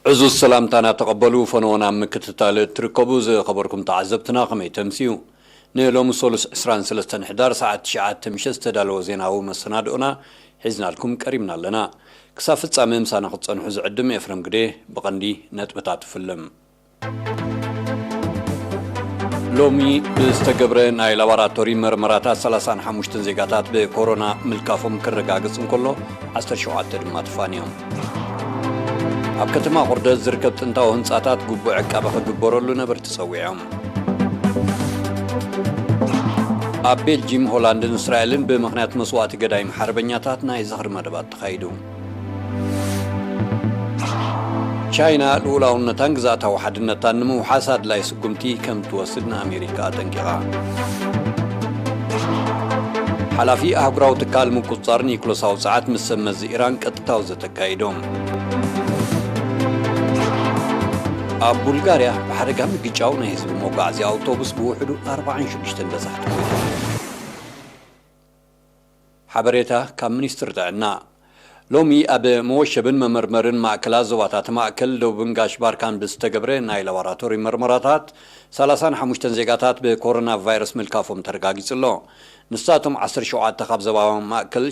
ዕዙዝ ሰላምታና ተቐበሉ። ፈነወና ኣብ ምክትታል እትርከቡ ዝኸበርኩም ተዓዘብትና ከመይ ተምስዩ? ንሎሚ ሰሉስ ዕስራን ሰለስተን ሕዳር ሰዓት ትሽዓተ ምሸት ዝተዳለወ ዜናዊ መሰናድኦና ሒዝናልኩም ቀሪብና ኣለና። ክሳብ ፍጻመ ምሳና ክትጸንሑ ዝዕድም ኤፍረም ግዴ። ብቐንዲ ነጥብታት ፍልም። ሎሚ ብዝተገብረ ናይ ላቦራቶሪ መርመራታት ሰላሳን ሓሙሽተን ዜጋታት ብኮሮና ምልካፎም ክረጋገጽ እንከሎ፣ ዓሰርተ ሸውዓተ ድማ ተፋንዮም። ኣብ ከተማ ቁርደት ዝርከብ ጥንታዊ ህንጻታት ግቡእ ዕቃበ ክግበረሉ ነበርቲ ጸዊዖም። ኣብ ቤልጂም፣ ሆላንድን እስራኤልን ብምኽንያት መስዋእቲ ገዳይም ሓርበኛታት ናይ ዝኽሪ መደባት ተኻይዱ። ቻይና ልኡላውነታን ግዝኣታዊ ሓድነታን ንምውሓስ ኣድላይ ስጉምቲ ከም ትወስድ ንኣሜሪካ ኣጠንቂቓ። ሓላፊ ኣህጉራዊ ትካል ምቁጽጻር ኒኩለሳዊ ጸዓት ምስ ሰብ መዚ ኢራን ቀጥታዊ ዘተ ኣካይዶም። ኣብ ቡልጋርያ ብሓደጋ ምግጫው ናይ ህዝቢ መጓዓዝያ ኣውቶቡስ ብውሕዱ ኣርባዓን ሽዱሽተን በጻሕቲ ሞይቶም። ሓበሬታ ካብ ሚኒስትሪ ጥዕና። ሎሚ ኣብ መወሸብን መመርመርን ማእከላት ዞባታት ማእከል ደቡብን ጋሽ ባርካን ብዝተገብረ ናይ ላቦራቶሪ መርመራታት፣ ሰላሳን ሓሙሽተን ዜጋታት ብኮሮና ቫይረስ ምልካፎም ተረጋጊጹ ኣሎ። ንሳቶም ዓሰርተ ሸውዓተ ካብ ዞባዊ ማእከል፣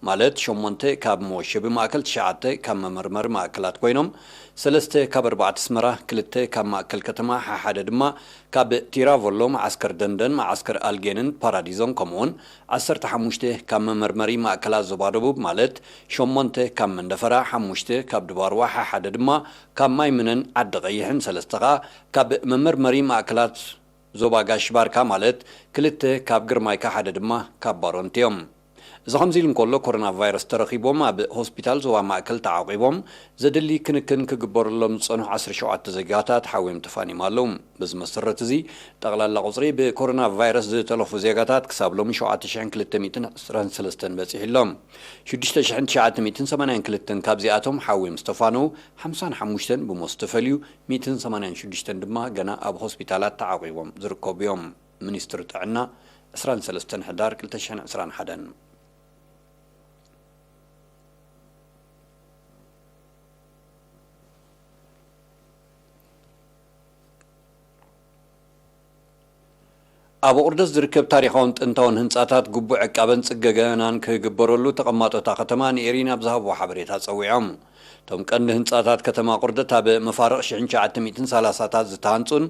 ማለት ሸሞንተ ካብ መወሸቢ ማእከል፣ ትሽዓተ ካብ መመርመሪ ማእከላት ኮይኖም፣ ሰለስተ ካብ ኣርባዕተ ኣስመራ፣ ክልተ ካብ ማእከል ከተማ፣ ሓሓደ ድማ ካብ ቲራቮሎ፣ መዓስከር ደንደን፣ መዓስከር ኣልጌንን ፓራዲዞን፣ ከምኡውን ዓሰርተ ሓሙሽተ ካብ መመርመሪ ማእከላት ዞባ ደቡብ፣ ማለት ሸሞንተ ካብ መንደፈራ፣ ሓሙሽተ ካብ ድባርዋ፣ ሓሓደ ድማ ካብ ማይምነን ዓዲ ቀይሕን፣ ሰለስተ ከኣ ካብ መመርመሪ ማእከላት ዞባ ጋሽ ባርካ፣ ማለት ክልተ ካብ ግርማይካ፣ ሓደ ድማ ካብ ባሮንት እዮም። እዚ ከምዚ ኢሉ እንከሎ፣ ኮሮና ቫይረስ ተረኺቦም ኣብ ሆስፒታል ዞባ ማእከል ተዓቂቦም ዘድሊ ክንክን ክግበረሎም ዝጸንሑ ዓሰርተ ሸውዓተ ዜጋታት ሓዊም ተፋኒም ኣለዉ። በዚ መሰረት እዚ፣ ጠቕላላ ቁጽሪ ብኮሮና ቫይረስ ዝተለፉ ዜጋታት ክሳብ ሎሚ ሸውዓተ ሽሕን ክልተ ሚእትን ዕስራን ሰለስተን በጺሑ ኣሎ። ሽዱሽተ ሽሕን ትሽዓተ ሚእትን ሰማንያን ክልተን ካብዚኣቶም ሓዊም ዝተፋነዉ፣ ሓምሳን ሓሙሽተን ብሞት ዝተፈልዩ፣ ሚእትን ሰማንያን ሽዱሽተን ድማ ገና ኣብ ሆስፒታላት ተዓቂቦም ዝርከቡ እዮም። ሚኒስትሪ ጥዕና፣ ዕስራን ሰለስተን ሕዳር ክልተ ሽሕን ዕስራን ሓደን። ኣብ ቁርደት ዝርከብ ታሪኻውን ጥንታውን ህንጻታት ግቡእ ዕቃበን ጽገናን ክግበረሉ ተቐማጦ እታ ከተማ ንኤሪና ኣብ ዝሃብዎ ሓበሬታ ጸዊዖም። እቶም ቀንዲ ህንጻታት ከተማ ቁርደት ኣብ መፋርቕ ሽሕን ትሽዓተ ሚእትን ሰላሳታት ዝተሃንጹን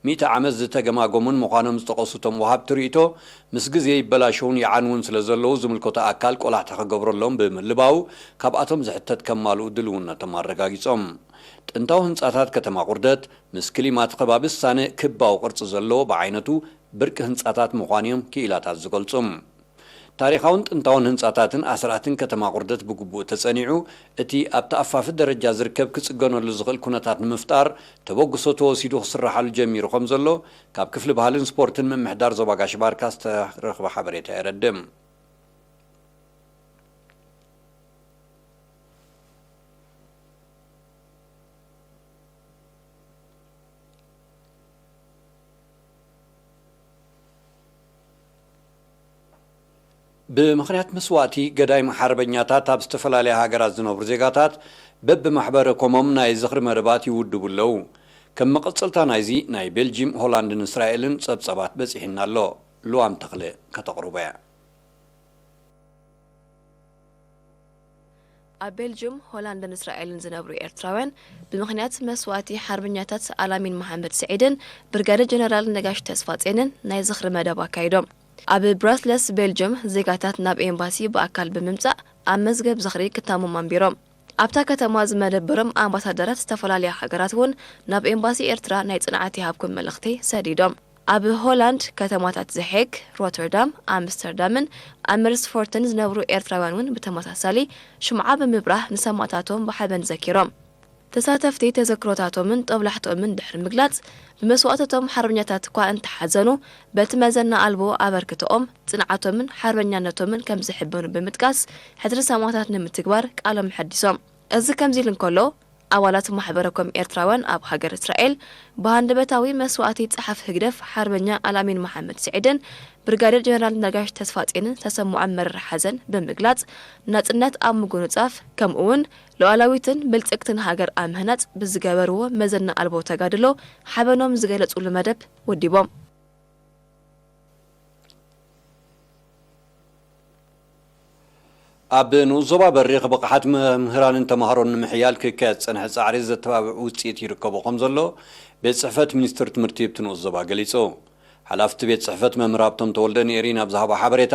ሚእቲ ዓመት ዝተገማገሙን ምዃኖም ዝጠቐሱ እቶም ወሃብቲ ርእይቶ፣ ምስ ግዜ ይበላሸውን ይዓንውን ስለ ዘለዉ፣ ዝምልከቶ ኣካል ቆላሕታ ክገብረሎም ብምልባው፣ ካብኣቶም ዝሕተት ከማልኡ ድልውነቶም ኣረጋጊጾም። ጥንታዊ ህንጻታት ከተማ ቁርደት፣ ምስ ክሊማት ከባቢ ዝሳነ ክባዊ ቅርጺ ዘለዎ፣ ብዓይነቱ ብርቂ ህንጻታት ምዃን እዮም ክኢላታት ዝገልጹ። ታሪኻውን ጥንታውን ህንጻታትን ኣስራትን ከተማ ቁርደት ብግቡእ ተጸኒዑ፣ እቲ ኣብ ተኣፋፊ ደረጃ ዝርከብ ክጽገነሉ ዝኽእል ኩነታት ንምፍጣር ተበግሶ ተወሲዱ ክስራሓሉ ጀሚሩ ከም ዘሎ፣ ካብ ክፍሊ ባህልን ስፖርትን ምምሕዳር ዞባ ጋሽ ባርካ ዝተረኽበ ሓበሬታ የረድእ። ብምኽንያት መስዋእቲ ገዳይም ሓርበኛታት፣ ኣብ ዝተፈላለያ ሃገራት ዝነብሩ ዜጋታት በብማሕበረ ኮሞም ናይ ዝኽሪ መደባት ይውድቡ ኣለዉ። ከም መቐጸልታ ናይዚ፣ ናይ ቤልጂም፣ ሆላንድን እስራኤልን ጸብጸባት በጺሕና ኣሎ። ልዋም ተኽለ ከተቕርቦ እያ። ኣብ ቤልጅም፣ ሆላንድን እስራኤልን ዝነብሩ ኤርትራውያን፣ ብምኽንያት መስዋእቲ ሓርበኛታት ኣላሚን መሓመድ ስዒድን ብርጋዴር ጀነራል ነጋሽ ተስፋጼንን ናይ ዝኽሪ መደብ ኣካይዶም። ኣብ ብራስለስ፣ ቤልጅም፣ ዜጋታት ናብ ኤምባሲ ብኣካል ብምምጻእ ኣብ መዝገብ ዝኽሪ ክታሞም ኣንቢሮም። ኣብታ ከተማ ዝመደበሮም ኣምባሳደራት ዝተፈላለያ ሃገራት እውን ናብ ኤምባሲ ኤርትራ ናይ ጽንዓት ይሃብኩም መልእኽቲ ሰዲዶም። ኣብ ሆላንድ ከተማታት ዘ ሄግ፣ ሮተርዳም፣ ኣምስተርዳምን ኣመርስፎርትን ዝነብሩ ኤርትራውያን እውን ብተመሳሳሊ ሽምዓ ብምብራህ ንሰማእታቶም ብሓበን ዘኪሮም። ተሳተፍቲ ተዘክሮታቶምን ጦብላሕቶምን ድሕሪ ምግላጽ፣ ብመስዋእቶቶም ሓርበኛታት እኳ እንተሓዘኑ፣ በቲ መዘና ኣልቦ ኣበርክቶኦም፣ ጽንዓቶምን ሓርበኛነቶምን ከም ዝሕበኑ ብምጥቃስ፣ ሕድሪ ሰማእታት ንምትግባር ቃሎም ኣሐዲሶም። እዚ ከምዚ ኢሉ እንከሎ፣ ኣባላት ማሕበረ ኮም ኤርትራውያን ኣብ ሃገር እስራኤል ብሃንደበታዊ መስዋእቲ ጸሓፊ ህግደፍ ሓርበኛ ኣልኣሚን መሓመድ ስዒድን ብርጋዴር ጀነራል ነጋሽ ተስፋጼንን ዝተሰምዖም መሪር ሓዘን ብምግላጽ፣ ናጽነት ኣብ ምጉንጻፍ ከምኡ እውን ሉዓላዊትን ብልጽግትን ሃገር ኣብ ምህናጽ ብዝገበርዎ መዘና ኣልቦ ተጋድሎ ሓበኖም ዝገለጹሉ መደብ ወዲቦም። ኣብ ንኡስ ዞባ በሪኽ ብቕዓት መምህራንን ተምሃሮን ንምሕያል ክካየድ ዝጸንሐ ጻዕሪ ዘተባብዕ ውጽኢት ይርከቦ ከም ዘሎ ቤት ጽሕፈት ሚኒስትር ትምህርቲ ኣብቲ ንኡስ ዞባ ገሊጹ። ሓላፍቲ ቤት ጽሕፈት መምህር ሃብቶም ተወልደ ንኤሪና ኣብ ዝሃቦ ሓበሬታ፣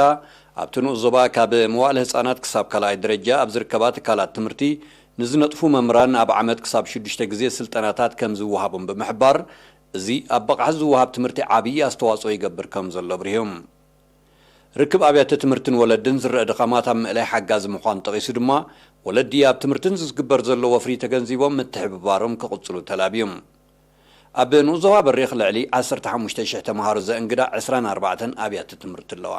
ኣብቲ ንኡስ ዞባ ካብ መዋእለ ህጻናት ክሳብ ካልኣይ ደረጃ ኣብ ዝርከባ ትካላት ትምህርቲ ንዝነጥፉ መምህራን ኣብ ዓመት ክሳብ ሽዱሽተ ግዜ ስልጠናታት ከም ዝወሃቦም ብምሕባር፣ እዚ ኣብ ብቕዓት ዝወሃብ ትምህርቲ ዓብዪ ኣስተዋጽኦ ይገብር ከም ዘሎ ኣብሪሆም። ርክብ ኣብያተ ትምህርትን ወለድን ዝረአ ድኻማት ኣብ ምእላይ ሓጋዚ ምዃኑ ጠቒሱ ድማ፣ ወለዲ ኣብ ትምህርትን ዝግበር ዘሎ ወፍሪ ተገንዚቦም ምትሕብባሮም ክቕጽሉ ተላብዮም። ኣብ ንኡስ ዞባ በሪኽ ልዕሊ ዓሰርተ ሓሙሽተ ሽሕ ተምሃሮ ዘእንግዳ ዕስራን ኣርባዕተን ኣብያተ ትምህርቲ ኣለዋ።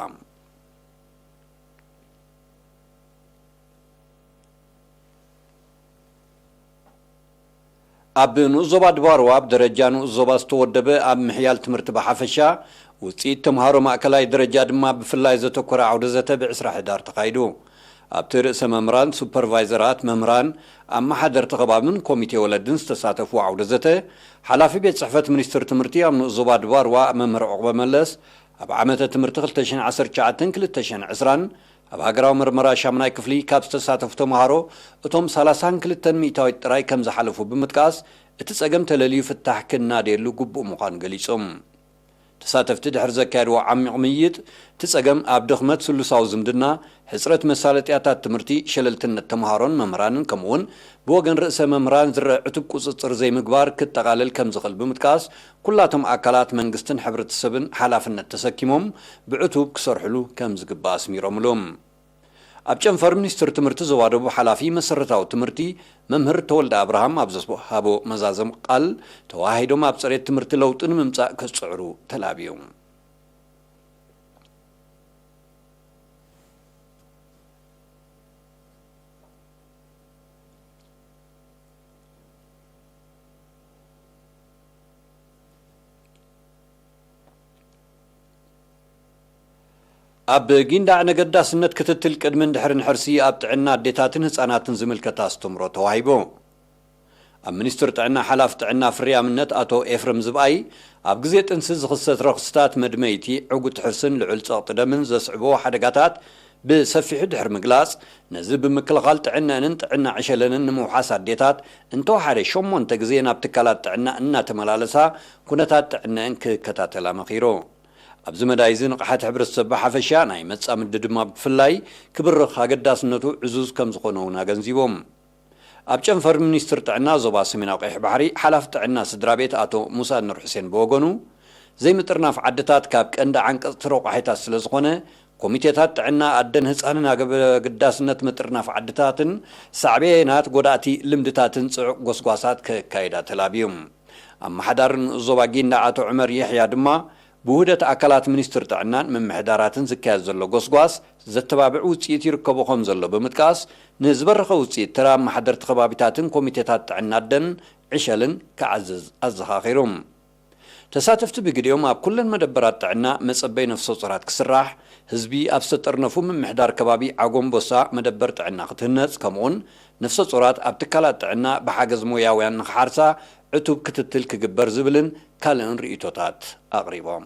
ኣብ ንኡስ ዞባ ድባርዋ ብደረጃ ንኡስ ዞባ ዝተወደበ ኣብ ምሕያል ትምህርቲ ብሓፈሻ፣ ውፅኢት ተምሃሮ ማእከላይ ደረጃ ድማ ብፍላይ ዘተኮረ ዓውደ ዘተ ብዕስራ ሕዳር ተኻይዱ። ኣብቲ ርእሰ መምህራን፣ ሱፐርቫይዘራት፣ መምህራን፣ ኣመሓደርቲ ከባብን ኮሚቴ ወለድን ዝተሳተፍዎ ዓውደ ዘተ፣ ሓላፊ ቤት ፅሕፈት ሚኒስትር ትምህርቲ ኣብ ንኡስ ዞባ ድባርዋ መምህር ዑቕበ መለስ፣ ኣብ ዓመተ ትምህርቲ ክልተ ሽሕን ዓሰርተ ትሽዓተን ክልተ ሽሕን ዕስራን ኣብ ሃገራዊ መርመራ ሻምናይ ክፍሊ ካብ ዝተሳተፉ ተምሃሮ እቶም ሰላሳን ክልተን ሚእታዊት ጥራይ ከም ዝሓለፉ ብምጥቃስ፣ እቲ ጸገም ተለልዩ ፍታሕ ክናደየሉ ግቡእ ምዃኑ ገሊጾም። ተሳተፍቲ ድሕሪ ዘካየድዎ ዓሚቕ ምይይጥ፣ እቲ ጸገም ኣብ ድኽመት ስሉሳዊ ዝምድና፣ ሕጽረት መሳለጥያታት ትምህርቲ፣ ሸለልትነት ተምሃሮን መምህራንን ከምኡ'ውን ብወገን ርእሰ መምህራን ዝረአ ዕቱብ ቁጽጽር ዘይምግባር ክጠቓለል ከም ዝኽእል ብምጥቃስ፣ ኩላቶም ኣካላት መንግስትን ሕብረተሰብን ሓላፍነት ተሰኪሞም ብዕቱብ ክሰርሕሉ ከም ዝግባእ ኣስሚሮምሉ። ኣብ ጨንፈር ሚኒስትር ትምህርቲ ዞባ ደቡብ ሓላፊ መሰረታዊ ትምህርቲ መምህር ተወልደ ኣብርሃም ኣብ ዝሃቦ መዛዘሚ ቃል፣ ተወሃሂዶም ኣብ ፅሬት ትምህርቲ ለውጢ ንምምፃእ ክፅዕሩ ተላብዩ። ኣብ ጊንዳዕ ነገዳስነት ክትትል ቅድምን ድሕርን ሕርሲ ኣብ ጥዕና ኣዴታትን ህፃናትን ዝምልከት ኣስተምሮ ተዋሂቡ። ኣብ ሚኒስትር ጥዕና ሓላፍ ጥዕና ፍርያምነት ኣቶ ኤፍረም ዝብኣይ፣ ኣብ ግዜ ጥንሲ ዝኽሰት ረኽስታት መድመይቲ፣ ዕጉት ሕርስን ልዑል ጸቕጢ ደምን ዘስዕቦ ሓደጋታት ብሰፊሑ ድሕሪ ምግላጽ፣ ነዚ ብምክልኻል ጥዕነንን ጥዕና ዕሸለንን ንምውሓስ ኣዴታት እንተወሓደ ሸሞንተ ግዜ ናብ ትካላት ጥዕና እናተመላለሳ ኩነታት ጥዕነአን ክከታተላ መኺሩ። ኣብዚ መዳይ እዚ ንቕሓት ሕብረተሰብ ብሓፈሻ ናይ መጻምዲ ድማ ብፍላይ ክብርኽ ኣገዳስነቱ ዕዙዝ ከም ዝኾነ እውን ኣገንዚቦም። ኣብ ጨንፈር ሚኒስትር ጥዕና ዞባ ሰሜናዊ ቀይሕ ባሕሪ ሓላፊ ጥዕና ስድራ ቤት ኣቶ ሙሳ ኑር ሕሴን ብወገኑ፣ ዘይምጥርናፍ ዓድታት ካብ ቀንዲ ዓንቀፅቲ ረቋሒታት ስለ ዝኾነ፣ ኮሚቴታት ጥዕና ኣደን ህፃንን ኣገዳስነት ምጥርናፍ ዓድታትን ሳዕቤናት ጎዳእቲ ልምድታትን ፅዑቕ ጎስጓሳት ከካይዳ ተላብዮም። ኣመሓዳሪ ንኡስ ዞባ ጊንዳዕ ኣቶ ዑመር የሕያ ድማ፣ ብውህደት ኣካላት ሚኒስትር ጥዕናን ምምሕዳራትን ዝካየድ ዘሎ ጎስጓስ ዘተባብዕ ውፅኢት ይርከቦ ከም ዘሎ ብምጥቃስ፣ ንዝበረኸ ውፅኢት ተራ ኣመሓደርቲ ከባቢታትን ኮሚቴታት ጥዕና ኣደን ዕሸልን ክዓዝዝ ኣዘኻኺሩ። ተሳተፍቲ ብግዲኦም፣ ኣብ ኩለን መደበራት ጥዕና መፀበይ ነፍሰ ፁራት ክስራሕ፣ ህዝቢ ኣብ ዝተጠርነፉ ምምሕዳር ከባቢ ዓጎምቦሳ መደበር ጥዕና ክትህነፅ፣ ከምኡውን ነፍሰ ፁራት ኣብ ትካላት ጥዕና ብሓገዝ ሞያውያን ንኽሓርሳ ዕቱብ ክትትል ክግበር ዝብልን ካልእን ርእይቶታት ኣቕሪቦም።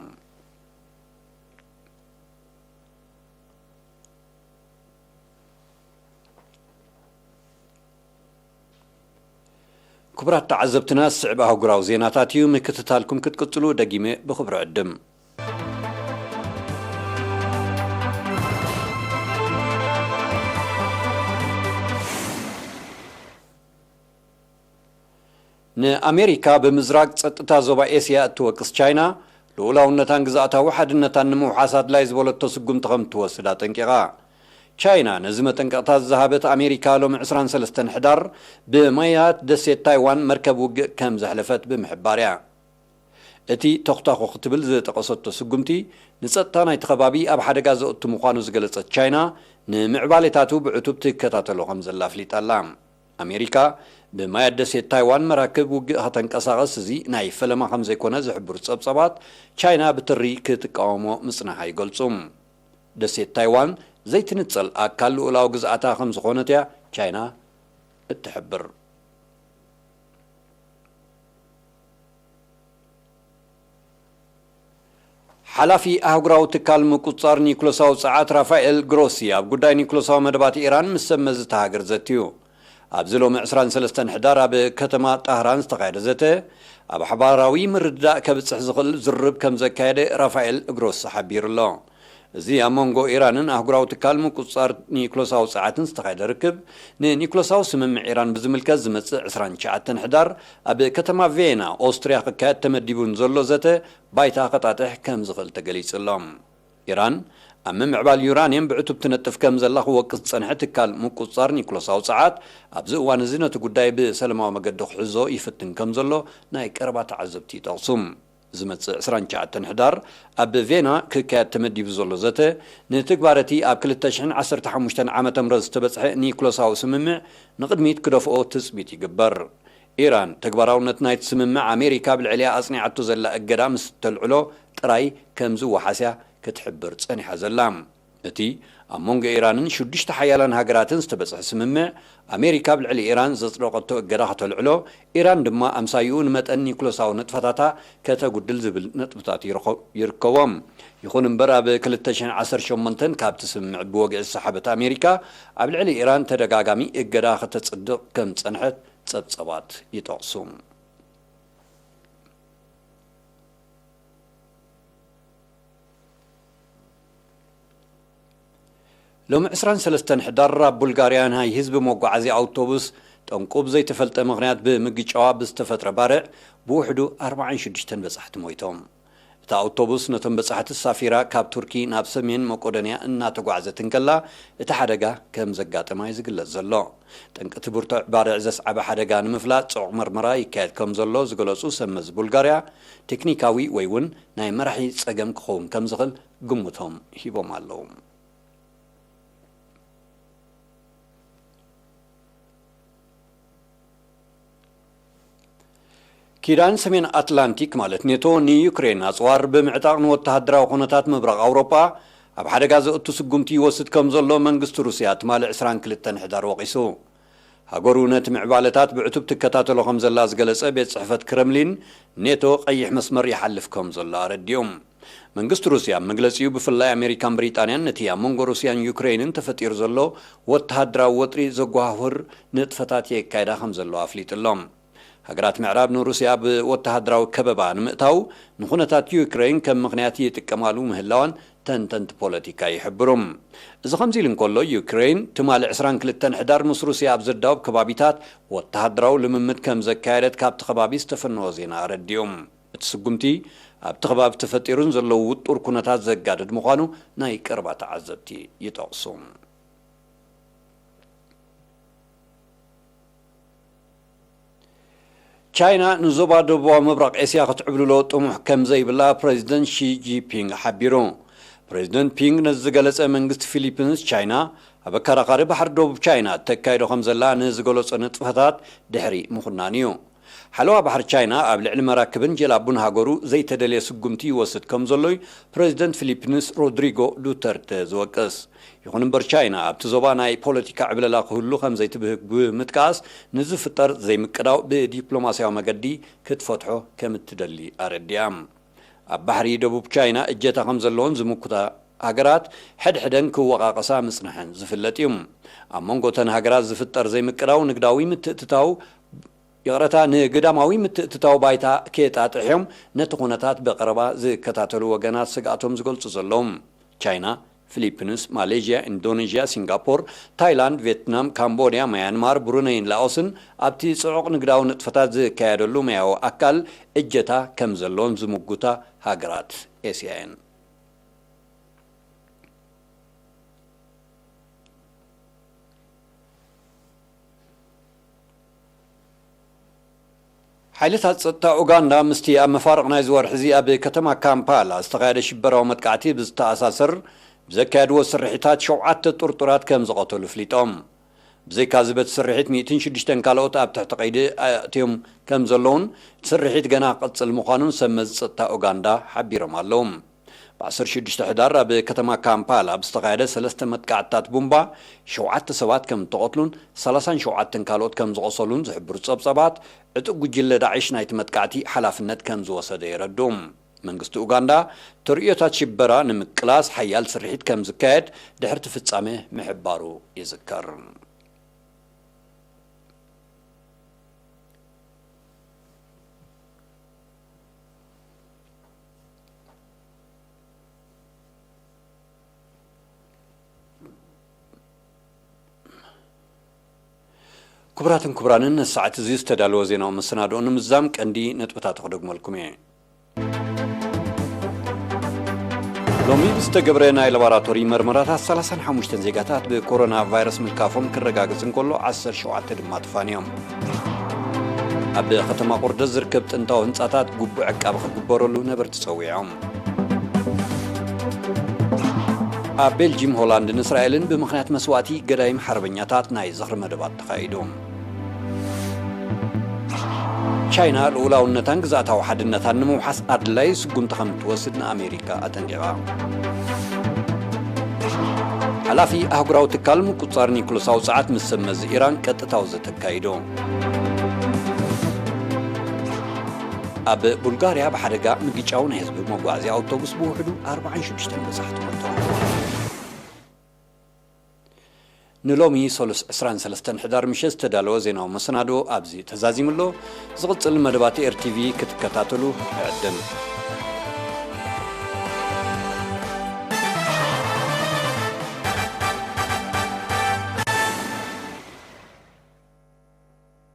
ክቡራት ተዓዘብትና፣ ዝስዕብ ኣህጉራዊ ዜናታት እዩ። ምክትታልኩም ክትቅጽሉ ደጊመ ብኽብሪ ዕድም። ንኣሜሪካ ብምዝራግ ጸጥታ ዞባ ኤስያ እትወቅስ ቻይና፣ ልኡላውነታን ግዝኣታዊ ሓድነታን ንምውሓስ ኣድላይ ዝበለቶ ስጉምቲ ከም እትወስድ ኣጠንቂቓ። ቻይና ነዚ መጠንቀቕታ ዝሃበት ኣሜሪካ ሎሚ ዕስራን ሰለስተን ሕዳር ብማያት ደሴት ታይዋን መርከብ ውግእ ከም ዘሕለፈት ብምሕባር እያ። እቲ ተኹታኹ ክትብል ዝጠቐሰቶ ስጉምቲ ንጸጥታ ናይቲ ከባቢ ኣብ ሓደጋ ዘእቱ ምዃኑ ዝገለጸት ቻይና፣ ንምዕባሌታቱ ብዕቱብ ትከታተሎ ከም ዘላ ኣፍሊጣ ኣላ። ኣሜሪካ ብማያት ደሴት ታይዋን መራክብ ውግእ ከተንቀሳቐስ እዚ ናይ ፈለማ ከም ዘይኮነ ዝሕብሩ ጸብጻባት፣ ቻይና ብትሪ ክትቃወሞ ምጽናሓ ይገልጹ። ደሴት ታይዋን ዘይትንጸል ኣካል ልኡላዊ ግዝኣታ ከም ዝኾነት እያ ቻይና እትሕብር። ሓላፊ ኣህጉራዊ ትካል ምቁጽጻር ኒኩለሳዊ ጸዓት ራፋኤል ግሮሲ ኣብ ጉዳይ ኒኩለሳዊ መደባት ኢራን ምስ ሰብ መዚ እታ ሃገር ዘትዩ። ኣብዚ ሎሚ ዕስራን ሰለስተን ሕዳር ኣብ ከተማ ጣህራን ዝተኻየደ ዘተ፣ ኣብ ሓባራዊ ምርድዳእ ከብጽሕ ዝኽእል ዝርርብ ከም ዘካየደ ራፋኤል ግሮሲ ሓቢሩ ኣሎ። እዚ ኣብ መንጎ ኢራንን ኣህጉራዊ ትካል ምቁጽጻር ኒኩለሳዊ ጸዓትን ዝተኻየደ ርክብ፣ ንኒኩለሳዊ ስምምዕ ኢራን ብዝምልከት ዝመጽእ ዕስራን ትሽዓተን ሕዳር ኣብ ከተማ ቬና ኦስትርያ ክካየድ ተመዲቡ ንዘሎ ዘተ ባይታ ከጣጥሕ ከም ዝኽእል ተገሊጹ ኣሎ። ኢራን ኣብ ምምዕባል ዩራንየም ብዕቱብ ትነጥፍ ከም ዘላ ክወቅስ ዝጸንሐ ትካል ምቁጽጻር ኒኩለሳዊ ጸዓት፣ ኣብዚ እዋን እዚ ነቲ ጉዳይ ብሰለማዊ መገዲ ክሕዞ ይፍትን ከም ዘሎ ናይ ቀረባ ተዓዘብቲ ይጠቕሱ። ዝመጽእ ዕስራን ትሽዓተን ሕዳር ኣብ ቬና ክካየድ ተመዲቡ ዘሎ ዘተ፣ ንትግባረ እቲ ኣብ ክልተ ሽሕን ዓሰርተ ሓሙሽተን ዓመተ ምህረት ዝተበጽሐ ኒኩለሳዊ ስምምዕ ንቕድሚት ክደፍኦ ትጽቢት ይግበር። ኢራን፣ ተግባራውነት ናይቲ ስምምዕ ኣሜሪካ ኣብ ልዕሊኣ ኣጽኒዓቶ ዘላ እገዳ ምስ እተልዕሎ ጥራይ ከም ዝወሓስ እያ ክትሕብር ጸኒሓ ዘላ። እቲ ኣብ መንጎ ኢራንን ሽዱሽተ ሓያላን ሃገራትን ዝተበጽሐ ስምምዕ፣ ኣሜሪካ ኣብ ልዕሊ ኢራን ዘጽደቐቶ እገዳ ከተልዕሎ፣ ኢራን ድማ ኣምሳይኡ ንመጠን ኒኩለሳዊ ንጥፈታታ ከተጉድል ዝብል ነጥብታት ይርኸ-፣ ይርከቦም። ይኹን እምበር፣ ኣብ ክልተ ሽሕን ዓሰርተ ሸሞንተን ካብቲ ስምምዕ ብወግዒ ዝሰሓበት ኣሜሪካ፣ ኣብ ልዕሊ ኢራን ተደጋጋሚ እገዳ ከተጽድቕ ከም ዝጸንሐት ጸብጸባት ይጠቕሱ። ሎሚ ዕስራን ሰለስተን ሕዳር ኣብ ቡልጋርያ ናይ ህዝቢ መጓዓዝያ ኣውቶቡስ ጠንቁ ብዘይተፈልጠ ምኽንያት ብምግጫዋ ብዝተፈጥረ ባርዕ ብውሕዱ ኣርባዓን ሽዱሽተን በጻሕቲ ሞይቶም። እታ ኣውቶቡስ ነቶም በጻሕቲ ሳፊራ ካብ ቱርኪ ናብ ሰሜን መቄዶንያ እናተጓዕዘት እንከላ እቲ ሓደጋ ከም ዘጋጠማ እዩ ዝግለጽ ዘሎ። ጠንቂ እቲ ብርቱዕ ባርዕ ዘስዓበ ሓደጋ ንምፍላጥ ጽዑቕ መርመራ ይካየድ ከም ዘሎ ዝገለጹ ሰብ መዚ ቡልጋርያ፣ ቴክኒካዊ ወይ እውን ናይ መራሒ ጸገም ክኸውን ከም ዝኽእል ግምቶም ሂቦም ኣለዉ። ኪዳን ሰሜን ኣትላንቲክ ማለት ኔቶ ንዩክሬን ኣጽዋር ብምዕጣቕ ንወተሃደራዊ ኩነታት ምብራቕ ኣውሮጳ ኣብ ሓደጋ ዘእቱ ስጉምቲ ይወስድ ከም ዘሎ መንግስቲ ሩስያ ትማሊ ዕስራን ክልተን ሕዳር ወቒሱ። ሃገሩ ነቲ ምዕባለታት ብዕቱብ ትከታተሎ ከም ዘላ ዝገለጸ ቤት ጽሕፈት ክረምሊን፣ ኔቶ ቀይሕ መስመር ይሓልፍ ከም ዘሎ ኣረዲኡ። መንግስቲ ሩስያ ኣብ መግለጺኡ፣ ብፍላይ ኣሜሪካን ብሪጣንያን ነቲ ኣብ መንጎ ሩስያን ዩክሬንን ተፈጢሩ ዘሎ ወተሃደራዊ ወጥሪ ዘጓህህር ንጥፈታት የካይዳ ከም ዘለዋ ኣፍሊጡ ኣሎ። ሃገራት ምዕራብ ንሩስያ ኣብ ወተሃደራዊ ከበባ ንምእታው ንኹነታት ዩክሬን ከም ምኽንያት ይጥቀማሉ ምህላወን ተንተንቲ ፖለቲካ ይሕብሩ። እዚ ከምዚ ኢሉ እንከሎ፣ ዩክሬን ትማሊ ዕስራን ክልተን ሕዳር ምስ ሩስያ ኣብ ዘዳውብ ከባቢታት ወተሃደራዊ ልምምድ ከም ዘካየደት ካብቲ ከባቢ ዝተፈነወ ዜና ኣረዲኡ። እቲ ስጉምቲ ኣብቲ ከባቢ ተፈጢሩ ንዘለዉ ውጡር ኩነታት ዘጋድድ ምዃኑ ናይ ቀረባ ተዓዘብቲ ይጠቕሱ። ቻይና ንዞባ ደቡባዊ ምብራቕ ኤስያ ክትዕብልሎ ጥሙሕ ከም ዘይብላ ፕረዚደንት ሺ ጂንፒንግ ሓቢሩ። ፕረዚደንት ፒንግ ነዚ ዝገለጸ፣ መንግስቲ ፊሊፒንስ ቻይና ኣብ ኣከራኻሪ ባሕሪ ደቡብ ቻይና ተካይዶ ከም ዘላ ንዝገለጾ ንጥፈታት ድሕሪ ምኹናን እዩ። ሓለዋ ባሕሪ ቻይና ኣብ ልዕሊ መራክብን ጀላቡን ሃገሩ ዘይተደልየ ስጉምቲ ይወስድ ከም ዘሎ እዩ ፕረዚደንት ፊሊፒንስ ሮድሪጎ ዱተርተ ዝወቅስ። ይኹን እምበር፣ ቻይና ኣብቲ ዞባ ናይ ፖለቲካ ዕብለላ ክህሉ ከም ዘይትብህግ ብምጥቃስ፣ ንዝፍጠር ዘይምቅዳው ብዲፕሎማስያዊ መገዲ ክትፈትሖ ከም እትደሊ ኣረዲኣ። ኣብ ባሕሪ ደቡብ ቻይና እጀታ ከም ዘለዎን ዝምኩታ ሃገራት ሕድሕደን ክወቃቀሳ ምጽንሐን ዝፍለጥ እዩ። ኣብ መንጎ እተን ሃገራት ዝፍጠር ዘይምቅዳው ንግዳዊ ምትእትታው፣ ይቕረታ፣ ንግዳማዊ ምትእትታው ባይታ ከየጣጥሕ እዮም ነቲ ኩነታት ብቐረባ ዝከታተሉ ወገናት ስግኣቶም ዝገልጹ ዘለዉ። ቻይና፣ ፊሊፒንስ፣ ማሌዥያ፣ ኢንዶኔዥያ፣ ሲንጋፖር፣ ታይላንድ፣ ቪየትናም፣ ካምቦድያ፣ ማያንማር፣ ብሩነይን ላኦስን ኣብቲ ጽዑቕ ንግዳዊ ንጥፈታት ዝካየደሉ ማያዊ ኣካል እጀታ ከም ዘለዎን ዝምጉታ ሃገራት ኤስያ እየን። ሓይልታት ጸጥታ ኡጋንዳ ምስቲ ኣብ መፋርቕ ናይዚ ወርሒ እዚ ኣብ ከተማ ካምፓላ ዝተኻየደ ሽበራዊ መጥቃዕቲ ብዝተኣሳሰር ብዘካየድዎ ስርሒታት ሸውዓተ ጥርጡራት ከም ዝቐተሉ ኣፍሊጦም። ብዘይካ እዚ በቲ ስርሒት ሚእትን ሽዱሽተን ካልኦት ኣብ ትሕቲ ቀይዲ ኣእትዮም ከም ዘለውን እቲ ስርሒት ገና ክቕጽል ምዃኑን ሰብ መዚ ጸጥታ ኡጋንዳ ሓቢሮም ኣለዉ። ብ16 ሕዳር ኣብ ከተማ ካምፓላ ብዝተኻየደ ሰለስተ መጥቃዕትታት ቡምባ ሸውዓተ ሰባት ከም እተቐትሉን ሰላሳን ሸውዓተን ካልኦት ከም ዝቖሰሉን ዝሕብሩ ጸብጻባት፣ ዕጡቕ ጉጅለ ዳዕሽ ናይቲ መጥቃዕቲ ሓላፍነት ከም ዝወሰደ የረድኡ። መንግስቲ ኡጋንዳ ተርእዮታት ሽበራ ንምቅላስ ሓያል ስርሒት ከም ዝካየድ ድሕርቲ ፍጻመ ምሕባሩ ይዝከር። ክቡራትን ክቡራንን፣ ንሰዓት እዚ ዝተዳለወ ዜናዊ መሰናድኦ ንምዝዛም ቀንዲ ነጥብታት ክደግመልኩም እየ። ሎሚ ብዝተገብረ ናይ ላቦራቶሪ መርመራታት ሰላሳን ሓሙሽተን ዜጋታት ብኮሮና ቫይረስ ምልካፎም ክረጋገጽ እንከሎ፣ ዓሰርተ ሸውዓተ ድማ ተፋንዮም። ኣብ ከተማ ቁርደስ ዝርከብ ጥንታዊ ህንጻታት ግቡእ ዕቃብ ክግበረሉ ነበርቲ ጸዊዖም። ኣብ ቤልጂም፣ ሆላንድን እስራኤልን ብምኽንያት መስዋእቲ ገዳይም ሓርበኛታት ናይ ዝኽሪ መደባት ተኻይዱ። ቻይና ልኡላውነታን ግዝኣታዊ ሓድነታን ንምውሓስ ኣድላዪ ስጉምቲ ከም እትወስድ ንኣሜሪካ ኣጠንቂቓ። ሓላፊ ኣህጉራዊ ትካል ምቁጽጻር ኒኩለሳዊ ጸዓት ምስ ሰብ መዚ ኢራን ቀጥታዊ ዘተ ኣካይዱ። ኣብ ቡልጋርያ ብሓደጋ ምግጫው ናይ ህዝቢ መጓዓዝያ ኣውቶቡስ ብውሕዱ ኣርባዓን ሽዱሽተን በጻሕቲ ሞይቶም። ንሎሚ ሰሉስ ዕስራን ሰለስተን ሕዳር ምሸት ዝተዳለወ ዜናዊ መሰናድኦ ኣብዚ ተዛዚሙ ኣሎ። ዝቕጽል መደባት ኤር ቲቪ ክትከታተሉ እዕድም።